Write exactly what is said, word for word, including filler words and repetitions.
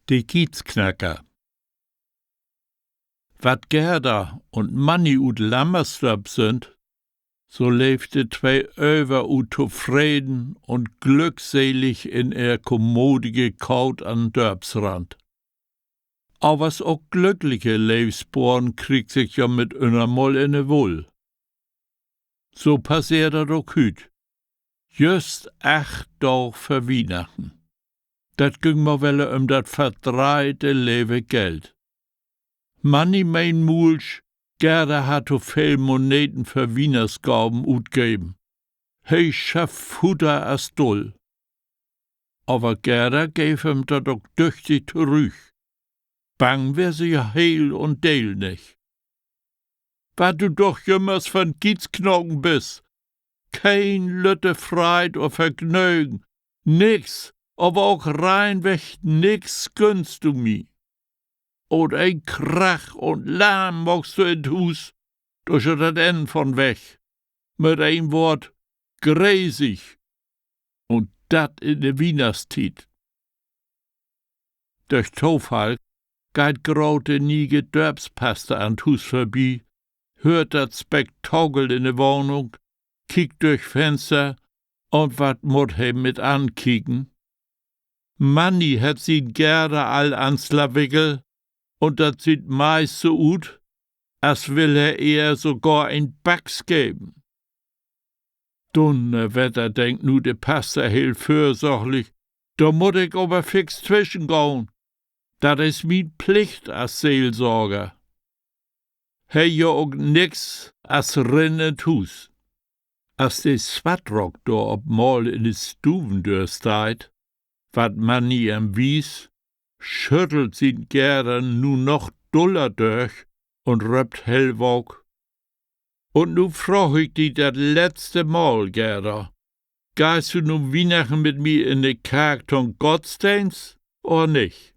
De Gietsknacker. Wat Gerda un Manni ut Lammersdörp sünd, so leevt de twee överut tofreden un glückselig in ehr kommodige Kaat an'n Dörpsrand. Avers ok glückliche Leevsporen kriegt sik ja mitünner mal in de Wull. So passeert dat ok hüüt. Jüst acht Daag vör Wiehnachten. Dat güng mal wedder üm dat verdreihte leve Geld. Manni meen muulsch, Gerda harr to veel Moneten för Wiehnachtsgaven utgeven. He schaff Futter as dull. Aver Gerda geev em dat ok düchtig torüch. Bang weer se ja heel un deel nich. Wat du doch jümmers för'n Gietsknacken büst. Keen lütte Freid or Vergnögen. Nix, aver ok reinweg nix günnst du mi. Un een Krach un Larm maakst du in't Huus, dor is dat Enn von weg. Mit een Woort: gresig. Un dat in de Wiehnachtstiet. Dörch Tofall geiht graad de niege Dörpspaster an't Huus vörbi, höört dat Spektakel in de Wahnung, kiekt dörch Fenster, un wat mutt he mit ankieken? Manni hett sien Gerda all an'n Slawickel, un dat süht meist so ut, as will he ehr sogor een Backs geven. Dunnerwetter, denkt nu de Paster heel vörsorglich, dor mutt ik aver fix twischen gahn. Dat is mien Plicht as Seelsorger. He ja ok nix as rin in't Huus. As de Swattrock dor op mal in de Stuvendöör steiht, wat Manni em wiest, schüttelt sien Gerda nu noch duller dörch un röppt hellwaak: Un nu fraag ik di dat letzte Mal, Gerda: Geihst du nu Wiehnachten mit mi in de Kark to'n Gottsdeenst or nich?